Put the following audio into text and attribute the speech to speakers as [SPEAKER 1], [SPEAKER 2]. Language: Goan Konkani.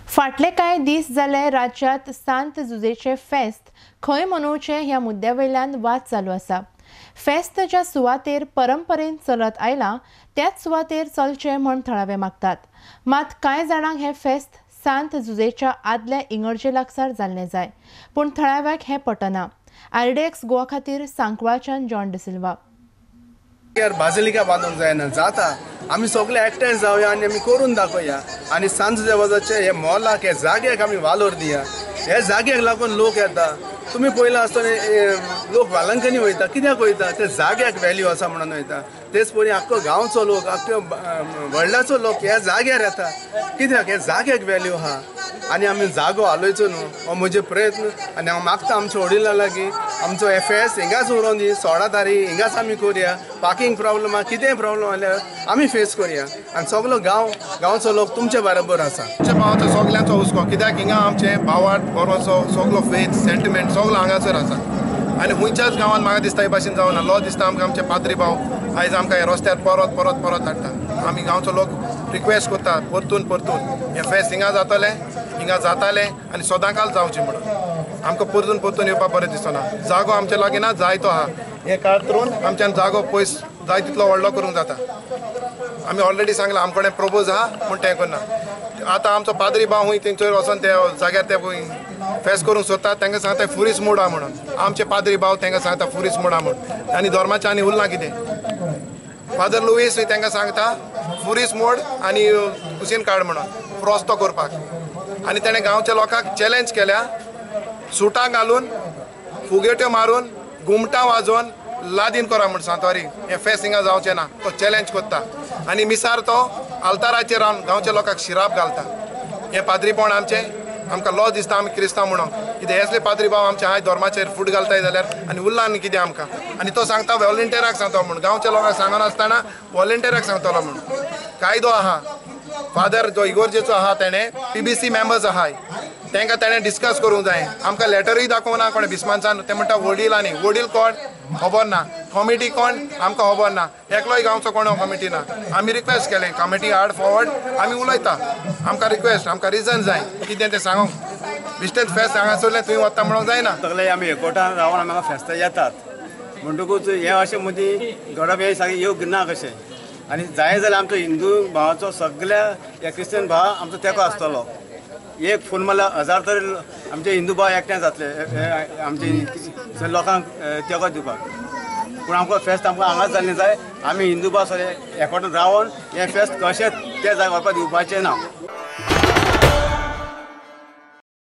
[SPEAKER 1] फाटले कांय दीस जाले राज्यांत सांत जुजेचे फेस्त खंय मनोवचें ह्या मुद्द्या वयल्यान वाद चालू आसा। फेस्त ज्या सुवातेर परंपरेन चलत आयलां त्याच सुवातेर चलचें म्हूण थळावे मागतात। मात कांय जाणांक हें फेस्त सांत जुजेच्या आदल्या इंगर्जे लागसार जाल्लें जाय, पूण थळाव्याक हें पटना। आरडीएक्स गोवा खातीर सांकवाळच्यान जॉन डिसिल्वा।
[SPEAKER 2] बाजिलिका बांदूंक जायना जाता, आमी सगळे एकठांय जावया आनी आमी करून दाखोवया आनी सांत जुजे हे मोलाक हे जाग्याक आमी वालोर दिया। हे जाग्याक लागून लोक येता। तुमी पळयलां आसतना लोक वालंकनी वयता, कित्याक वयता? ते जाग्याक व्हॅल्यू आसा म्हणून वयता। तेच परी आख्खो गांवचो लोक, आख्खो व्हडल्याचो लोक ह्या जाग्यार येता, कित्याक? हे जाग्याक व्हॅल्यू आहा आनी आमी जागो हालोवचो न्हू हो म्हजो प्रयत्न। आनी हांव मागता आमच्या वडिलां लागीं आमचो हे फेस्त हिंगाच उरोवन दी, 16 तारीख हिंगाच आमी करुया। पार्किंग प्रॉब्लम आहा, कितेंय प्रॉब्लम आसल्यार आमी फेस करुया आनी सगलो गांव गांवचो लोक तुमचे बरोबर आसा।
[SPEAKER 3] आमच्या भावाचो सगल्यांचो हुस्को, कित्याक हिंगा आमचे भावार्थ बरोसो सगलो फेथ सेंटिमेंट सगलो हांगासर आसा आनी खंयच्याच गांवांत म्हाका दिसता हे भाशेन जावना। लॉ दिसता आमकां आमचे पाद्री भाव आयज आमकां हे रस्त्यार परत परत परत हाडटा। आमी गांवचो लोक रिक्वेस्ट करता परतून परतून हें फेस्त हिंगा जातलें, हिंगा जातालें आनी सदांकाल जावचें म्हणून। आमकां परतून परतून येवपाक बरें दिसना। जागो आमच्या लागीं ना जायतो आहा, हें काडून आमच्यान जागो पयस जाय तितलो व्हडलो करूंक जाता। आमी ऑलरेडी सांगलां आमचे कडेन प्रपोज आहा पूण तें करना। आतां आमचो पाद्री भाव खूंय थंयसर वचोन त्या जाग्यार ते फेस्त करूंक सोदता, तांकां सांगता फुरीस मोड आहा म्हणून। आमचे पाद्री भाव तांकां सांगता फुरीस मोड आहा म्हणून आनी धर्माचें आनी उरलां कितें? फादर लुईस तांकां सांगता फुरीस मोड आनी कुशीन काड म्हणून रस्तो करपाक। आनी तेणें गांवच्या लोकांक चॅलेंज केल्या, सुटां घालून फुगेट्यो मारून घुमटां वाजोवन लादीन करा म्हूण सांतवारी हें फेस्त हिंगा जावचें ना, तो चॅलेंज करता। आनी मिसार तो आल्ताराचेर रावन गांवच्या लोकांक शिराप घालता। हें पाद्रीपण आमचें, आमकां लॉस दिसता आमी क्रिस्तांव म्हणून। कितें असले पाद्री भाव आमच्या हाय धर्माचेर फूट घालताय जाल्यार आनी उरला न्ही कितें आमकां? आनी तो सांगता व्हॉलंटियराक सांगता म्हूण, गांवच्या लोकांक सांगनासतना व्हॉलंटियराक सांगतलो म्हूण। कायदो आहा, फादर जो इगोर्जेचो आहा तेणें PBC members आहाय तांकां तेणें डिस्कस करूंक जाय। आमकां लेटरूय दाखोवना कोणें बिस्मानसान, ते म्हणटा वडील आनी वडील कोण खबर ना, कॉमिटी कोण आमकां खबर ना, एकलोय गांवचो कोण कॉमिटी ना। आमी रिक्वेस्ट केलें कॉमिटी हाड फॉरवर्ड, आमी उलयता, आमकां रिक्वेस्ट, आमकां रिजन जाय कितें तें सांगूंक। बिश्टेंत फेस्त हांगासरलें थंय वता म्हणूंक जायना।
[SPEAKER 4] सगळे आमी एकवटान रावन आमी हांगा फेस्तां येतात म्हणटकूच हें अशें मदीं घडप हें सारकें योग्य ना कशें। आनी जाय जाल्यार आमचो हिंदू भावाचो सगळ्या ह्या क्रिश्चन भाव आमचो तेंको आसतलो। एक फोन मारल्यार 1000 तरी आमचे हिंदू भाव एकठांय जातले आमचे लोकांक तेंको दिवपाक। पूण आमकां फेस्त आमकां हांगाच जाल्लें जाय। आमी हिंदू भाव सगळे एकवटान रावन हें फेस्त कशें ते जाग्यार व्हरपाक दिवपाचें ना।